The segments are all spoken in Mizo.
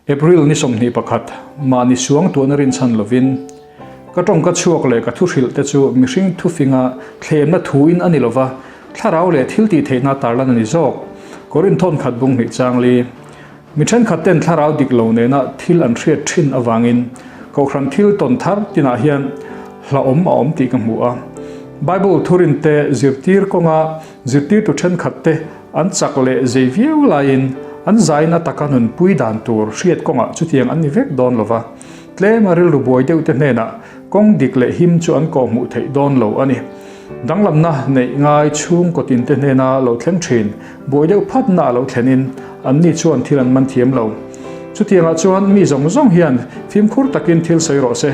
April ni 21, mahni suangtuahna rinchhan lovin, Ka tawngka chhuak leh ka thu hrilh te chu mihring thufinga thlemna thuin a ni lova, thlarau leh thil tih theihna tarlan a ni zawk. Korinth thawn khat bung hnih changli. Mi thenkhat ten thlarau dik lo nena thil an hriat thin avangin Kohhran thil tawn thar tinah hian hlauhawm a awm tih ka hmu a. Bible thurinte zirtir kawnga zirtirtu thenkhat te an chak leh zei viau laiin an zain a taka nunpui dan tur hriat kawngah chutiang an ni vek dawn lova. Tlema rilru buai deuh te hnenah kawng dik leh him chu an kawhhmuh theih dawn lo a ni. Danglamna neih ngai chhungkaw tinte hnena lo thleng thin, buai deuh phatna a lo thlenin anni chuan thil an man thiam lo. Chutiangah chuan mi zawng zawng hian fimkhur takin thil sawi rawh se.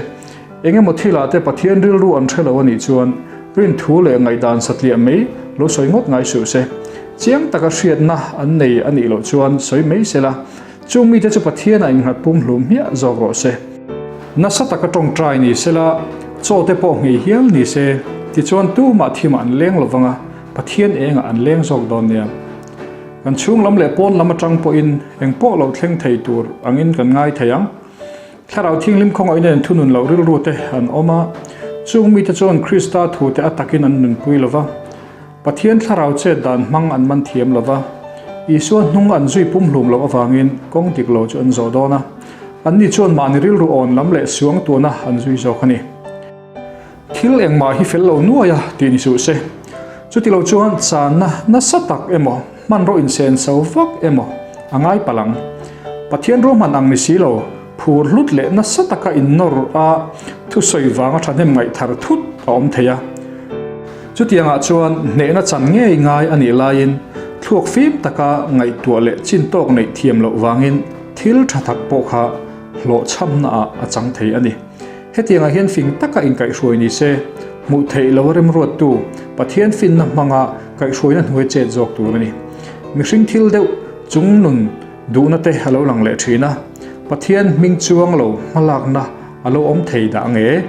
Eng emaw thilah te Pathian rilru an hre lo a nih chuan rinthu leh ngaihdan satliah mai lo sawi ngawt ngai suh se. Chiang taka hriatna an nei a nih loh chuan sawi mai se la. Chung mite chu Pathianah innghat pum hlum hmiah zawk rawh se. Nasa taka tawngtai ni sela, chaw te pawh nghei hial ni se, tichuan tumah thimah an leng lo vang a, Pathian engah an leng zawk dawn nia. Kan chhung lam leh pawn lam atang pawhin eng pawh lo thleng thei tur angin kan ngai thei ang. Thlarau Thianghlim khawngaihna in thunun loh rilru te an awm a, chung mite chuan Krista thute a takin an nunpui lo va. Pathian thlarau chet dan hmang an man thiam lo va, Isua hnung an zui pumhlum loh avangin kawng dik lo chu an zawh dawn a, anni chuan mahni rilru awn lam leh suang tuahna an zui zawk a ni. Thil engmah hi fel lo nuai a tih ni suh se. Chuti lo chuan channa nasa tak emaw, hmanraw insen so vak emaw a ngai palh ang. Pathian ruahman ang ni si lo, phur hlut leh nasa taka innawr a thusawi vanga thahnem ngaih thar thut a awm thei a. Chutiangah chuan hnehna chan ngei ngai a nih laiin thluak fim taka ngaihtuah leh chin tawk neih thiam loh vangin thil tha tak pawh kha hlawhchhamnaah a chang thei a ni. Hetiangah hian fing taka inkaihhruai ni se, hmuh theih lo remruattu Pathian finna hmanga kaihhruaina hnuai chet zawk tur a ni. Mihring thil deuh chung nun duhna te a lo lang leh thin a, Pathian hming chuang lo hmalakna a lo awm thei dah nge?